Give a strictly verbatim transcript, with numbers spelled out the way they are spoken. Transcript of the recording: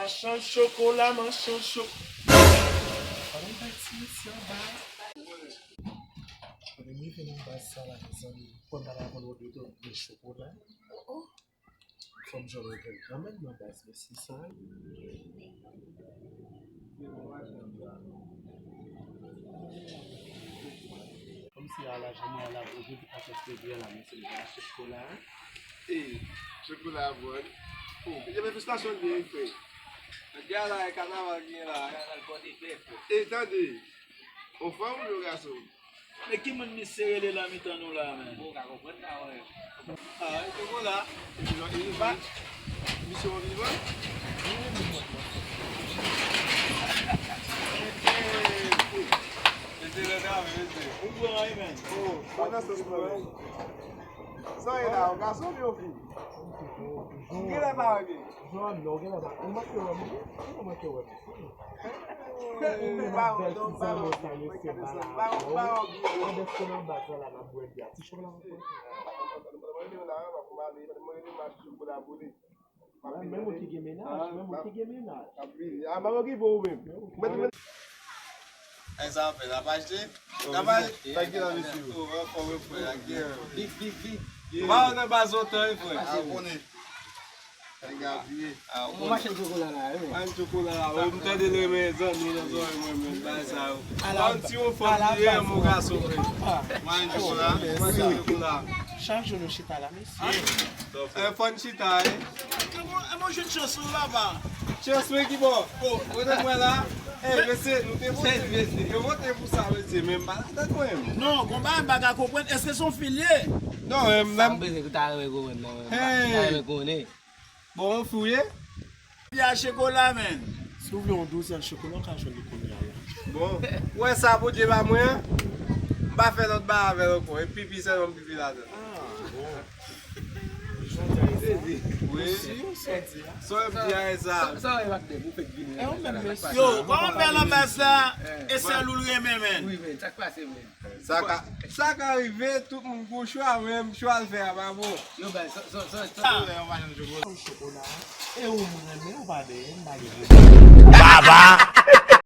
Machann chokola, machann chokola. Pandan m pati isi anba. Pandan m rive nan baz sa la, mezanmi, konn bagay konn wòt yo tou, men chokola. Fò m jwenn yon grenn kanmenm nan baz, men se sa. Kòmsi a la, jan mwen a la, bonjou, tout afè se byen la, men se mwen achte chokola, hein. Ey, chokola bon. Oh, e men fèstasyon byen, frè. Nèg la, e kanaval gen la, kanaval pòte pè, frè. Ey, tande. Ou fanm oubyen ou gason? Men ki moun misye rele nan mitan nou la, men? Bon, ou ka konprann sa, wè. Ah, e chokola. Epi non, e vivan. Misye ou vivan? Mesye, lè travay, mesye. Ou bon, wi, men. Oh, bon nan sans mwen. Sa e la, ou gason oubyen ou fi? Ou genlè pa wè byen. Jòn, non, ou genlè pa. Ou manke wè m, wi. Ou manke wè m. Ou bèl ti zanmi sa, mesye, ba la. Pandan se nan baz la, n ap bwè bya. Ti chòp la, menm ou ki gen mennaj, menm ou ki gen mennaj. Ah, m ap okipe ou menm. Mwen, mwen, Ay, sa fè, n ap achte? N ap achte? Sa ki la, mesye? Oh, anfòm, wi, frè, ak gen. Big, big, big. Ou pa nan baz lontan, wi, frè. Ah, ou konnen. Nèg la vye. Ah, ou konnen. Machann chokola la, wi. Machann chokola la, wi. M tande l renmen zanmi nan zòrèy mwen menm, bagay sa yo. Ala, pa yon ti yon fanm li ye, mon gason, frè. Machann chokola. Machann chokola. Chak jou nou chita la, mesye. Eh, fò n chita, eh. Kòman, eh, mwen jwenn chans ou la, ba. Chans mwen ki bò? Oh, kote mwen la? Eh, mesye, nou te vote, mesye. Yo vote pou sa, mesye, men m pa ladan mwen. Non, konpa m pa ka konprann. Èske se yon fi l ye? Non, eh, m... Sa m bezwen tou ta renmen konprann nan, mwen. M pa, m pa renmen konnen. Bon, ou fou ye? Bya chokola, men. Si w vle yon douzèn chokola, w ka jwenn li kounye a la. Bon, ou wè sa Bondye ba mwen an? M pa fè lòt bagay avè l ankò. E pipi sèlman m pipi ladan. Ah, bon. Wi. Sa w di a e sa. Sa w wè Makdèv, ou fèk vini. Yo, kòman fè nan baz la? E sèl ou l renmen, men. Wi, men, sa k pase, men? Sa ka, sa ka rive, tout moun gon chwa, men chwa l fè a pa bon. Yo, bay, sa, sa, sa, sa. Chokola. E ou m renmen, ou pa dèyè m, malere. Baba!